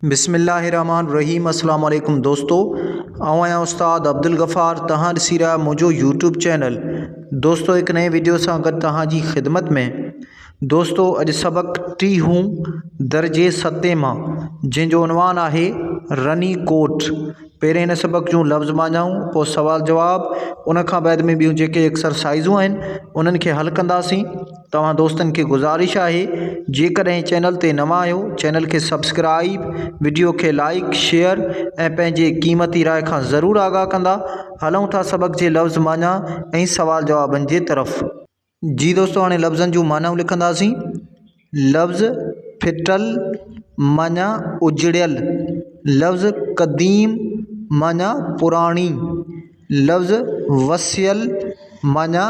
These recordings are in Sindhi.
بسم الله الرحمن الرحيم السلام عليڪم دوستو آئون آهيان استاد عبدالغفار توهان ڏسي رهيا منهنجو يوٽيوب چينل دوستو هڪ نئين ويڊيو سان گڏ توهان جي خدمت ۾ دوستو اڄ سبق ٽيهون درجي ستين مان جنهن جو عنوان آهي رني ڪوٽ پهرين هن سبق جون لفظ مانجهائون پوء سوال جواب ان کان بعد ۾ ٻيون جيڪي ايڪسرسائزون آهن انهن کي حل ڪنداسين توهان دوستن کي گذارش آهي جيڪڏهن چينل تي نوان آهيو چينل کي سبسڪرائيب وڊيو کي لائيڪ شيئر ۽ پنهنجي قيمتي راء کان ضرور آگاهه ڪندا هلون ٿا سبق جي لفظ معنيٰ ۽ سوال جوابن جي طرف. جي دوستو هاڻي لفظن جون معنائون لکنداسين لفظ ڦٽل معنيٰ اجڙيل لفظ قديم معنيٰ پراڻي لفظ وسيل معنيٰ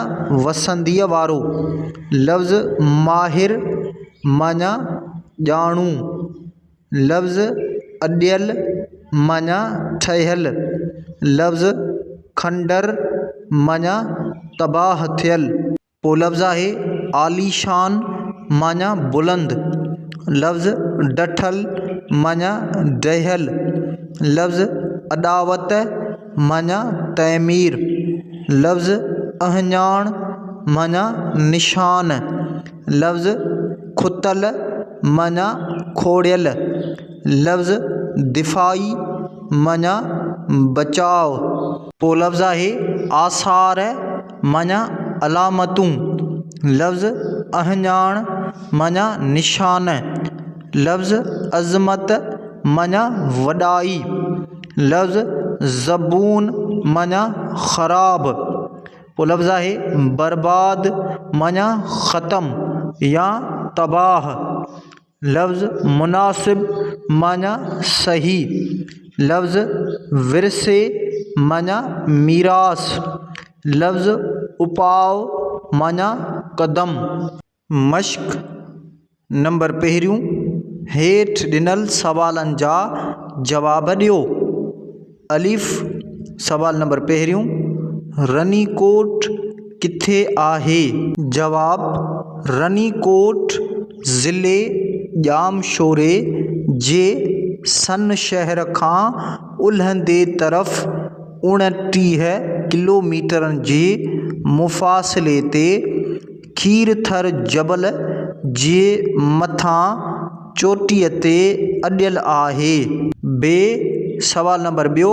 وسنديء وارو لفظ ماهر معنيٰ ڄاڻو لفظ اڏيل معنيٰ ٺهيل لفظ کنڊر معنيٰ تباهه ٿيل. پوء لفظ آهي عاليشان معنيٰ بلند، لفظ ڊٺل معنيٰ ڊهيل، لفظ اڏاوت معنيٰ تعمير، لفظ اهڃاڻ معنيٰ نشان، لفظ کتل معنيٰ کوڙيل، لفظ دفاعي معنيٰ بچاء. پوء لفظ آهي آثار معنيٰ علامتون، لفظ اهڃاڻ معنيٰ نشان، لفظ عظمت معنيٰ وڏائي، لفظ زبون معنيٰ خراب، پوء لفظ آهي برباد معنيٰ ختم يا تباهه، لفظ مناسب معنيٰ صحيح، لفظ ورثي معنيٰ ميراث، لفظ اپاء معنيٰ قدم. مشق نمبر پهريون، هيٺ ڏنل سوالن جا جواب ڏيو. الف، سوال نمبر پهريون، رني ڪوٽ ڪٿي آهي؟ جواب، رني ڪوٽ ضلعي ڄامشوري جي سن شهر کان الهندي طرف 29 ڪلوميٽرن جي مفاصلي تي کيرٿر جبل جي مٿان چوٽيء تي اڏيل آهي. بي، سوال نمبر ٻيو،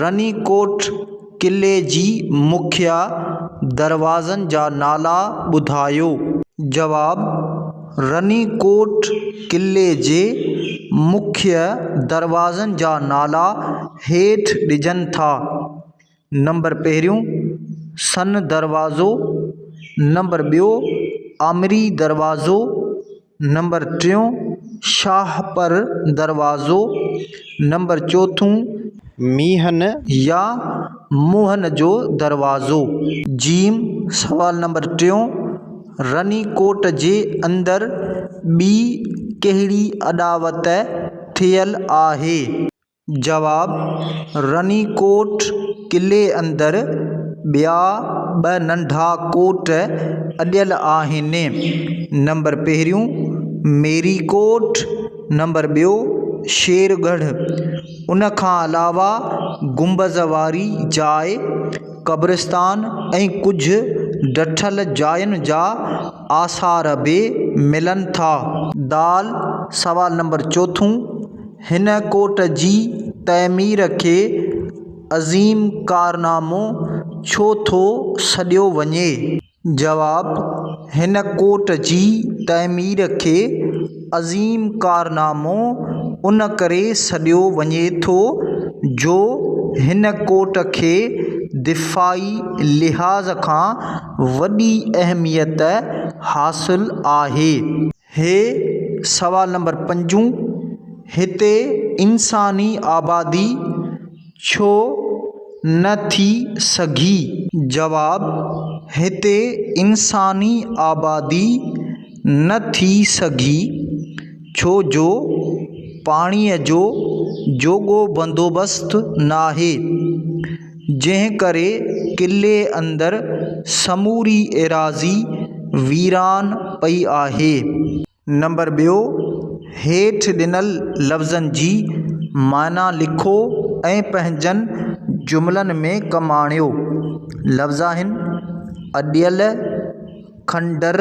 رني ڪوٽ قلعي جي مکيه دروازن جا نالا ٻڌايو. جواب، رني ڪوٽ قلعي جي مکيه دروازن جا نالا هيٺ ڏجن ٿا. نمبر پهريون سن دروازو، نمبر ٻيو آمري دروازو، نمبر ٽيون شاهه پر دروازو، نمبر چوٿون مينهن يا موهن جو دروازو. جيم، سوال نمبر ٽيون، رني ڪوٽ جي اندر ٻي ڪهڙي اڏاوت ٿيل آهي؟ جواب، رني ڪوٽ قلعي اندر ٻيا ٻه ننڍا ڪوٽ اڏيل آهن. نمبر پهريون ميري ڪوٽ، نمبر ٻيو شير ڳڙهه. ان کان علاوه گنبذ واري جاء، قبرستان ۽ ڪجهه ڊٺل جاين جا آثار به ملن ٿا. دال، سوال نمبر چوٿون، هن ڪوٽ جي تعمير کي عظيم ڪارنامو ڇو ٿو سڏيو وڃي؟ جواب، هن ڪوٽ جي تعمير کي عظيم ڪارنامو ان ڪري سڏيو وڃي ٿو جو هن ڪوٽ کي دفاعي لحاظ کان وڏي اهميت حاصل آهي. هي سوال نمبر پنجون، هتي انساني آبادي ڇو نه ٿي سگهي؟ جواب، هتي انساني آبادي نه ٿي سگهي ڇو جو پاڻيء جو جوڳو بندوبست ناهي، جنهن ڪري قلعي اندر سموري ايراضي ويران پئي آهي. نمبر ٻيو، هيٺ ڏنل لفظن جي معنيٰ لکو ۽ پنهنجن جملن ۾ ڪم آڻيو. لفظ آهن، اڏيل، کنڊر،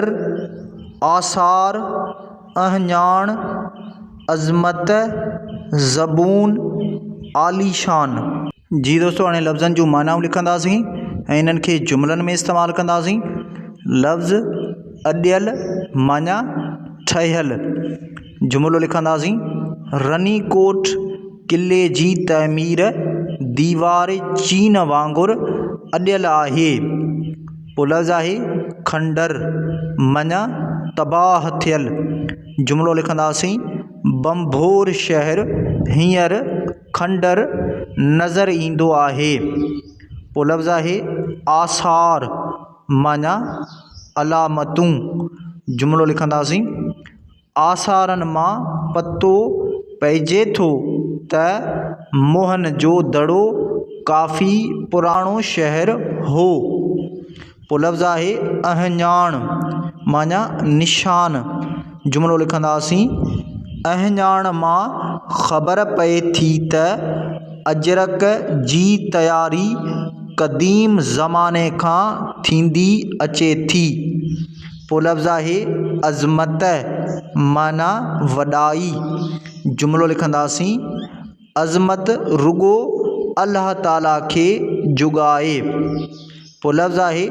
آثار، اهڃاڻ، عظمت، زبون، عاليشان. جي دوستو هاڻي لفظن جون معنائون لکنداسين ۽ انهن کي جملن ۾ استعمال ڪنداسين. لفظ اڏيل معنيٰ ٺهيل. جملو لکنداسين، رني ڪوٽ قلعي جي تعمير ديوار چين وانگر اڏيل آهي. پوء لفظ آهي کنڊر معنيٰ تباهه ٿيل. جملو لکنداسين، ڀنڀور شهر هينئر کنڊر نظر ايندو آهي. پوء لفظ آهي آثار معنيٰ علامتون. جملو لکنداسين، آثارن مان پتو پئجي ٿو ته موهن جو دڙو ڪافي پراڻو شهر هو. پوء لفظ آهي اهڃاڻ معنيٰ نشان. جملو لکنداسين، اهڃاڻ مان خبر پئي ٿي ته اجرڪ جي تياري قديم زماني کان ٿيندي اچي ٿي. پوء لفظ آهي عظمت معنيٰ وڏائي. جملو لکنداسين، عظمت رڳو الله تعاليٰ کي جڳائي. پوء لفظ آهي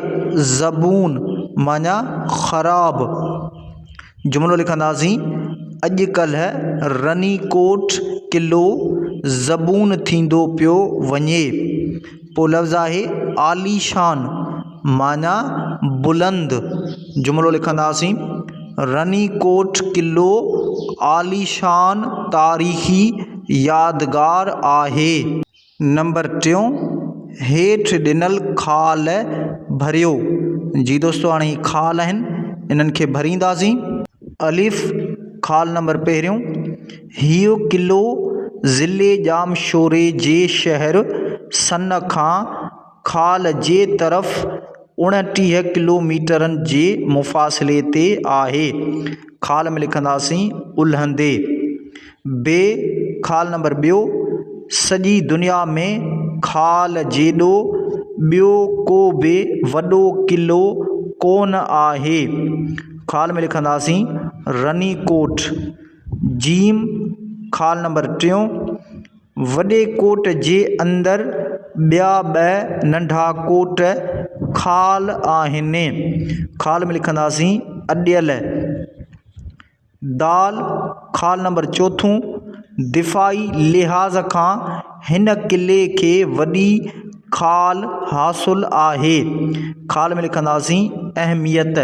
زبون معنيٰ خراب. جملو لکنداسين، اڄڪلهه رني ڪوٽ قلعو زبون ٿيندو پيو وڃي. پوء لفظ آهي عاليشان معنيٰ بلند. جملو لکنداسين، رني ڪوٽ قلعو عاليشان تاريخي يادگار آهي. نمبر ٽيون، هيٺ ڏنل خال ڀريو. جي دوستو هاڻي هي خال آهن انهن کي ڀرينداسين. الف، خال نمبر پهريون، هيء قلعو ضلعي ڄامشوري جي شهر سن کان خال جي طرف 29 ڪلوميٽرن جي مفاصلي تي آهي. خال ۾ لکنداسين الهندي. بي، خال نمبر ٻيو، سڄي دنيا ۾ خال جيڏو ٻيو ڪو به وڏو قلعو ڪونه آهي. خال ۾ لکنداسين رني ڪوٽ. جيم، خال نمبر ٽيون، وڏي ڪوٽ جي اندر ٻيا ٻه ننڍا ڪوٽ خال آهن. خال ۾ لکنداسين اڏيل. دال، خال نمبر چوٿون، دفاعي لحاظ کان هن قلعي کي وڏي خال حاصل آهي. خال ۾ لکنداسين اهميت.